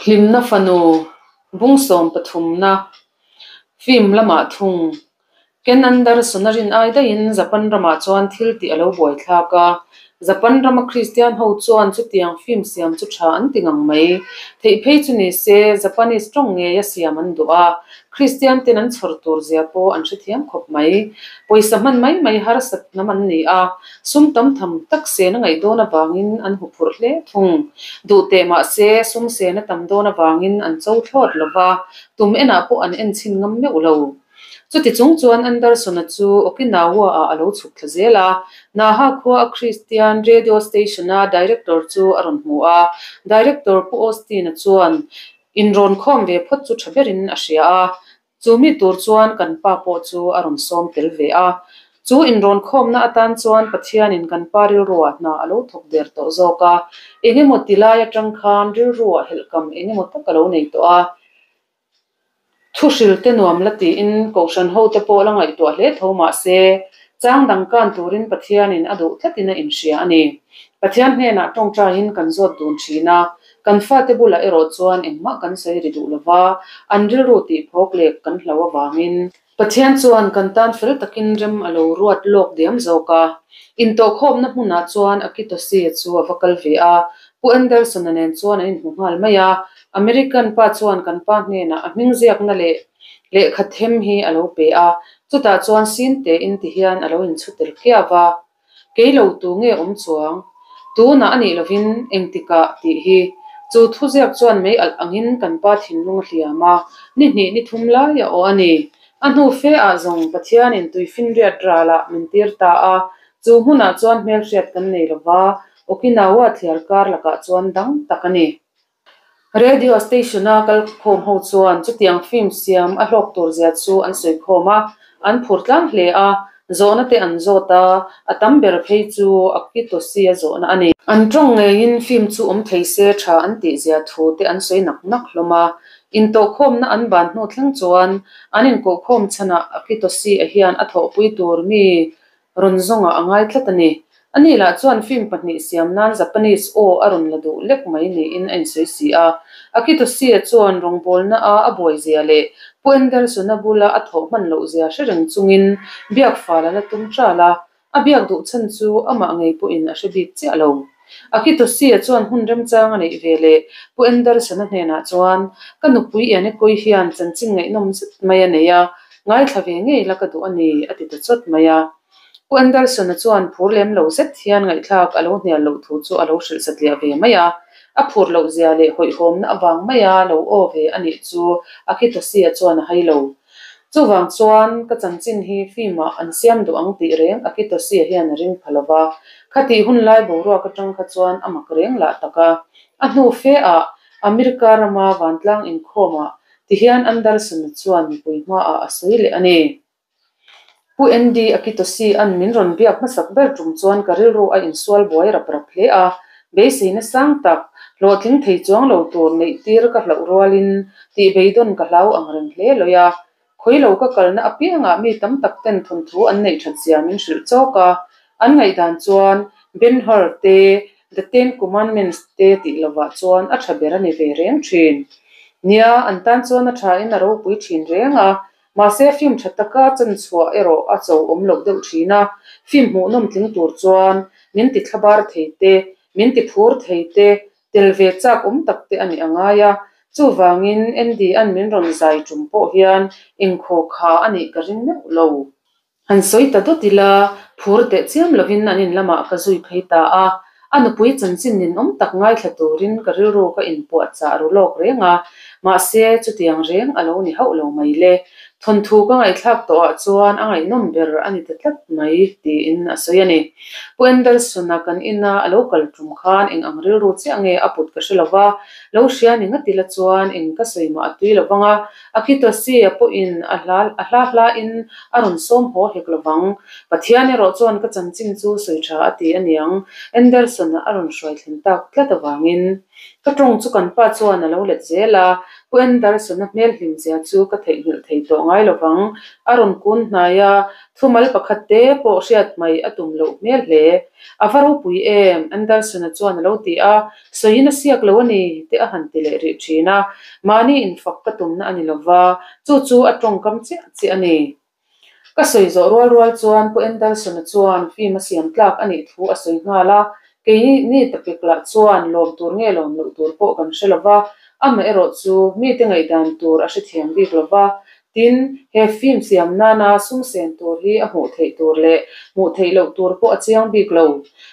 Hlimna fanu bung sawmpathumna film lamah thung Ken Anderson a rin ai daihin Japan ramah chuan thil tih a lo buaithlak a. Japan rama Kristian ho chuan chutiang film siam chu tha an ti ngang mai. Theih phei chu ni se Japanese tawng ngeia siam an duh a, Kristian ten an chhawr tur zia pawh an hrethiam khawp mai. Pawisa hman mai mai harsat hnam an ni a, sum tam tham tak sen a ngaih dawn avangin an huphurh hle thung. Duh teh mah se, sum sen a tam dawn avangin an cho thlawt lo va, tum enah pawh an en chhin ngam meuh lo. Chuti chung chuan Anderson-a chu Okinawa-ah a lo chhuk thla zel a, Naha khua a Christian Radio Station-a Director chu a rawn hmu a, Director Pu Austin-a chuan inrawn khawm ve phawt chu tha berin a hria a, Chu mi tur chuan kan pa pawh chu a rawn sawm tel ve a. Chu inrawn khawmna atan chuan Pathianin kan pa rilruah hna a lo thawk der tawh zawk a. Eng emaw ti lai atang khan rilruah helhkam eng emaw tak a lo nei tawh a. Thu hrilte nuam la tiin Kohhran hote pawh la ngaihtuah hle tho mah se, chang dang kan turin Pathianin a duh tlatin a inhria a ni. Pathian hnenah tawngtaiin kan zawt dun thin a, Kan fate bulah erawh chuan engmah kan sawi ri duh lova, an rilru tih phawk leh kan hlau avangin. Pathian chuan kan tan fel takin rem a lo ruat lawk diam zawk a. Intawhkhawmna hmunah chuan Akitosi chu a va kal ve a, Pu Anderson-a nen chuan an inhmu nghal mai a. American pa chuan kan pa hnenah a hming ziakna leh lehkha them hi a lo pe a, chutah chuan sin tein ti hian a lo inchhu tel kiau va. Kei lo tu nge awm chuang? Tunah a nih lovin engtikah tih hi. Chu thuziak chuan mei alh angin kan pa thinlung a hliam a, ni hnih ni thum lai a aw a ni. A hnu fe ah zawng Pathianin tuifinriat ralah min tir ta a, chu hmunah chuan hmelhriat kan nei lova, Okinawa thliar kar lakah chuan dang tak a ni. Radio station-a kal khawm ho chuan chutiang film siam a hlawk tur zia chu an sawi khawm a, an phur tlang hle a, zawhna te an zawt a, a tam ber phei chu Akitosi-a zawhna a ni. An tawng ngeiin film chu awm thei se tha an tih zia thu te an sawi nak nak hlawm a, intawhkhawmna an ban hnu thleng chuan an inkohkhawm chhanah Akitosi-a hian a thawhpui tur mi Rawn zawngah a ngai tlat a ni. Ani lah chuan film pahnih siam nan Japanese aw a rawn la duh lek mai niin a insawi si a. Akitoshi-a chuan rawngbawlna a a buai zia leh Pu Anderson-a bula a thawh hman loh zia hre reng chungin biak fal a la tum ṭal a. A biak duh chhan chu amah ngei pawhin a hre bik chiah lo. Akitoshi-a chuan hun remchang a neih ve leh Pu Anderson-a hnenah chuan, Ka nupui Ianekoi hian chanchin ngaihnawm zet mai a nei a, Ngaithla ve ngei la ka duh a ni, a ti ta chawt mai a. Pu Anderson-a chuan phur lem lo zet hian ngaihthlak a lo hnial loh thu chu a lo hrilh satliah ve mai a. A phur loh zia leh hawihhawmna avang maia lo aw ve a nih chu Akitoshi-a chuan a hai lo. Chuvang chuan ka chanchin hi film-ah an siam duh ang tih reng Akitoshi-a hian a ring pha lo va. Khatih hun lai boruak atang kha chuan a mak reng lah tak a. A hnu fe-ah America rama vantlang inkhawmah Tihian Anderson-a chuan mipui hmaah a sawi leh a ni. Pu Andy Akitosi-a'n min rawn biak hmasak ber tum chuan ka rilru a insual buai rap rap hle a, beiseina sang tak, hlawhtling thei chuang lo tur neih tir ka hlauh rualin tih beidawn ka hlau ang reng hle lawi a. Khawi lo ka kalna apiangah mi tam tak ten thawnthu an neih that zia min hrilh chawk a, an ngaihdan chuan Ben-Hur te, The Ten Commandments te tih lovah chuan a tha ber a ni ve reng thin. Nia, an tan chuan a thain a ropui thin reng a, mahse film tha taka chanchhuah erawh a cho awm loh deuh thin a, film hmuhnawm tling tur chuan min ti thlabar thei te, min ti phur thei te, tel ve chak awm tak te a nih a ngai a, chuvangin Andy-a'n min rawn zai tum pawh hian engkhaw kha a nih ka ring meuh lo. Han sawi ta dawt ila, phur teh chiam lovin an in lamah ka zui phei ta a. A nupui chanchin ninawm tak ngaithla turin ka rilru ka inpuahchah ru lawk reng a, mahse chutiang reng a lo ni hauh lo mai le. Thawnthu ka ngaihthlak tawhah chuan a ngaihnawm ber a ni ta tlat mai, tiin a sawi a ni. Pu Anderson-a kan ina a lo kal tum khan eng ang rilru chiah nge a put ka hre lo va, lo hria ni ngati la chuan eng ka sawi mah a tui lo vang a, Akitosi-a pawhin a hla a hla hlain a rawn sawm haw hek lo vang. Pathian erawh chuan ka chanchin chu sawi tha a ti a niang, Anderson-a a rawn hruai thlen tak tlat avangin. Ka tawng chu kan pa chuan a lo let zel a, Pu Anderson-a hmel hlim zia chu ka theihnghilh thei tawh ngai lo vang. A rawn kun hnai a, thumal pakhat te pawh hriat mai a tum loh hmel hle. A va ropui em? Anderson-a chuan a lo ti a, sawiin a siak lo a ni te a han ti leh rih thin a, mahni infak ka tumna a ni lo va, chu chu a tawngkam chiah chiah a ni. Ka sawi zawh rual rual chuan Pu Anderson-a chuan film a siam tlak a nih thu a sawi nghal a, keini ni tapik lah chuan lawm tur nge lawm loh tur pawh kan hre lo va, amaherawh chu mite ngaihdan tur a hrethiam bik lo va, tin, he film siam nana sum sen tur hi a hmuh theih tur leh hmuh theih loh tur pawh a chiang bik lo.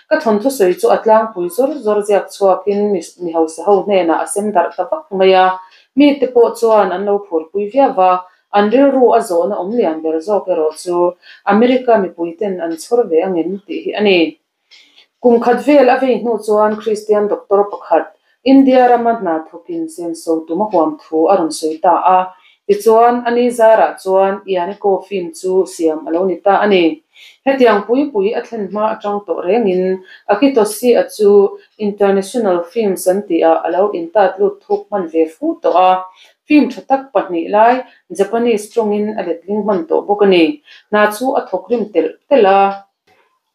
Ka thawnthu sawi chu a tlangpui zawr zawr ziak chhuakin mi hausa ho hnenah a sem darh ta vak mai a, mite pawh chuan an lo phurpui viau va, An rilru a zawhna awm lian ber zawk erawh chu America mipuiten an chhawr ve angem tih hi a ni. Kum khat vel a vei hnu chuan Kristian doctor pakhat India rama hna thawkin senso tum a huam thu a rawn sawi ta a. Tichuan, a ni zarah chuan Ianiko film chu siam a lo ni ta a ni. Hetiang pui pui a thlen hma atang tawh rengin Akitoshi-a chu International Films an tihah a lo intat lut thuk hman ve fu tawh a. Film tha tak pahnih lai Japanese tawngin a letling hman tawh bawk a ni. Hna chu a thawk rim telh telh a.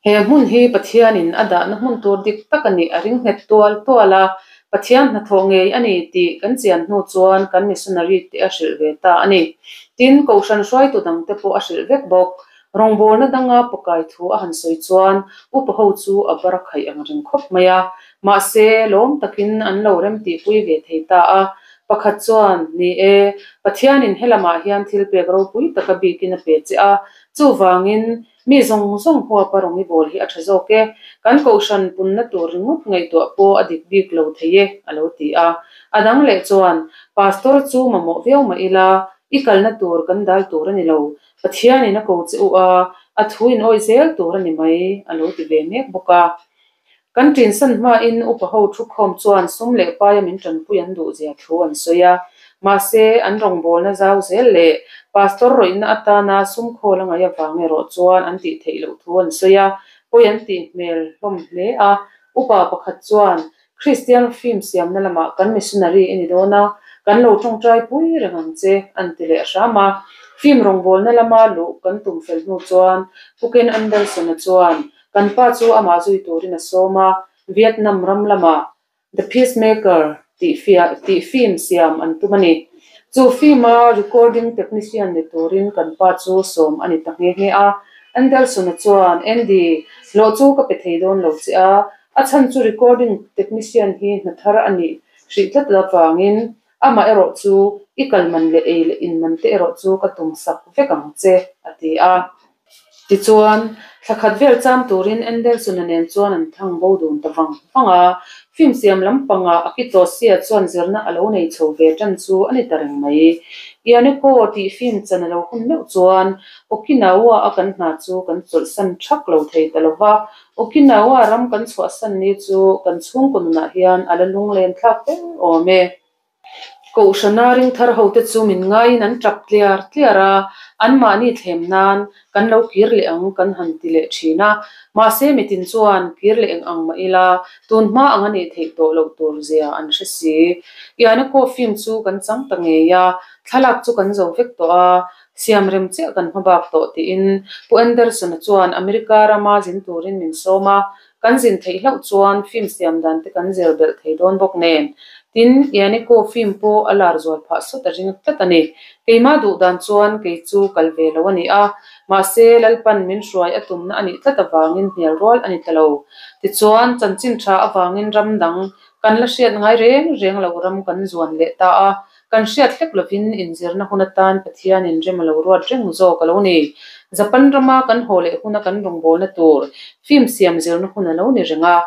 He hmun hi Pathianin a dahna hmun tur dik tak a nih a ring nghet tual tual a. Pathian hnathawh ngei a ni tih kan chian hnu chuan kan missionary te a hrilh ve ta a ni. Tin, Kohhran hruaitu dangte pawh a hrilh vek bawk. Rawngbawlna danga pakai thu a han sawi chuan upa ho chu a bar a khaih ang reng khawp mai a. Mahse, lawm takin an lo remtihpui ve thei ta a. Pakhat chuan, Ni e, Pathianin helamah hian thil pek ropui taka bikin a pe che a, chuvangin mi zawng zawng huapa rawng i bawl hi a tha zawk e, kan kohhran punna tur ringawt ngaihtuah pawh a dik bik lo thei e, a lo ti a. A dang leh chuan, Pastor chu mamawh viau mah ila, i kalna tur kan dal tur a ni lo, Pathianin a ko che u a, a thu in awih zel tur a ni mai, a lo ti ve mek bawk a. Kan ṭinsan hmain upa ho thukhawm chuan sum leh paia min ṭanpui an duh zia thu an sawi a. Mahse, an rawngbawlna zau zel leh pastor rawihna atana sum khawl a ngaih avang erawh chuan an tih theih loh thu an sawi a, pawi an tih hmel hlawm hle a. Upa pakhat chuan, Kristian film siamna lamah kan missionary i ni dawn a, kan lo ṭawngṭai pui reng ang che, an ti leh hram a. Film rawngbawlna lama luh kan tum fel hnu chuan Pu Ken Anderson-a chuan, Kan pa chu amah zui turin a sawm a, Vietnam ram lamah The Peacemaker tih tih film siam an tum a ni. Chu film-a recording technician ni turin kan pa chu sawm a ni ta nghe nghe a. Anderson-a chuan, Andy, hlawh chu ka pe thei dawn lo che a, a chhan chu recording technician hi hna thar a nih hrih tlat avangin amah erawh chu i kal man leh ei leh in man te erawh chu ka tum sak vek ang che, a ti a. Tichuan, thla khat vel cham turin Anderson-a nen chuan an thang bo dun ta vang vang a. Film siam lampangah Akitosia chuan zirna a lo nei chho ve tan chu a ni ta reng mai. Ianeko tih film chan a lo hun meuh chuan Okinawa-a kan hna chu kan chawlhsan thak lo thei ta lo va. Okinawa ram kan chhuahsan ni chu kan chhungkaw nunah hian a la lunglen thlak ber awm e. Kohhrana ringthar hote chu min ngaiin an tap tliar tliar a, anmahni thlem nan kan lo kir leh ang kan han ti leh thin a. Mahse mitin chuan kir leh eng ang mah ila, tun hma ang a nih theih tawh loh tur zia an hre si. Ianako film chu kan chang ta ngei a, thlalak chu kan zo vek tawh a, siam rem chiah kan hma bak tawh tiin Pu Anderson-a chuan America rama zin turin min sawm a, Kan zin theih hlauh chuan film siam dan te kan zir belh thei dawn bawk nen. Tin, Yaniko film pawh a lar zual phah sawt a ring tlat a ni. Keimah duh dan chuan kei chu kal ve lo a ni a, mahse Lalpan min hruai a tumna a nih tlat avangin hnial rual a ni ta lo. Tichuan, chanchin tha avangin ram dang kan la hriat ngai reng reng lo ram kan zuan leh ta a, Kan hriat hlek lovin inzirna hun atan Pathianin rem a lo ruat reng zawk a lo ni. Japan rama kan haw leh huna kan rawngbawlna tur film siam zirna hun a lo ni reng a.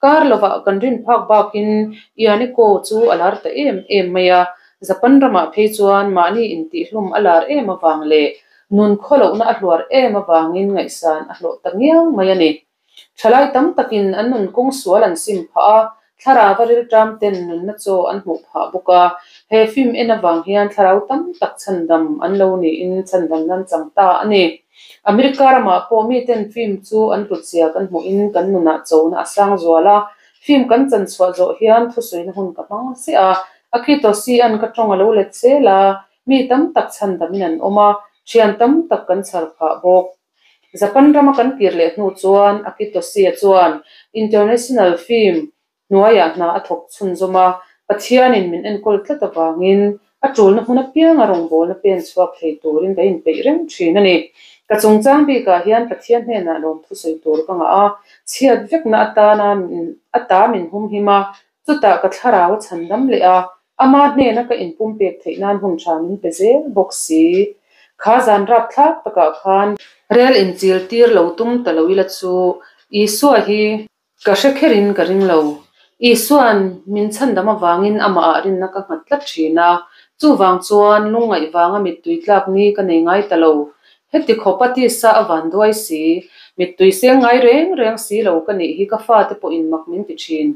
Kar lovah kan rin phak bakin Ianiko chu a lar ta em em mai a. Japan ramah phei chuan mahni intihhlum a lar em avang leh nun khawlohna a hluar em avangin ngaihsan a hlawh ta ngiang mai a ni. Thalai tam takin an nun kawng sual an sim phah a, thlarau a rilṭam ten nunna chaw an hmuh phah bawk a. He film en avang hian thlarau tam tak chhandam an lo niin chhandam nan chang ta a ni. America ramah pawh miten film chu an hlutzia kan hmuhin kan nunah chona a sang zual a. Film kan chan chhuah zawh hian thusawina hun ka hmang ziah a, Akitoshi-a'n ka tawng a lo let zel a, mi tam tak chhandamin an awm a, thian tam tak kan chhar phah bawk. Japan rama kan kir leh hnu chuan Akitoshi-a chuan international film hnuaiah hna a thawk chhunzawm a, Pathianin min enkawl tlat avangin a tulna hmun apianga rawngbawlna pen chhuak thei turin ka inpeih reng thin a ni. Ka chungchang bikah hian Pathian hnenah lawmthu sawi tur ka ngah a, chhiat vekna atana ata min humhim a, chutah ka thlarau a chhandam leh a, ama hnena ka inpumpek theih nan hun tha min pe zel bawk si. Kha zan rapthlak takah khan rel inchil tir lo tum ta lo ila chu Isua hi Ka hre kherin ka ring lo. Isua'n min chhandam avangin amahah rinna ka nghat tlat thin a, chuvang chuan lungngaih vanga mittui tlak ni ka nei ngai ta lo. Heti khawpa tisa a van duai si, mittui seng ngai reng reng si lo ka nih hi ka fate pawhin mak min ti thin.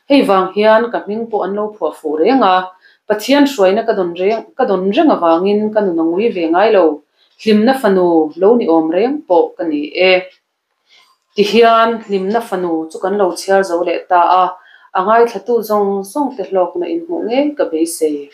Hei vang hian ka hming pawh an lo phuah fuh reng a, Pathian hruaina ka dawn reng ka dawn reng avangin ka nun a ngui ve ngai lo. Hlimna fanu lo ni awm reng pawh ka ni e. Tihian hlimna fanu chu kan lo chhiar zo leh ta a, a ngaithlatu zawng zawng te hlawkna inhmuh ngei ka beisei.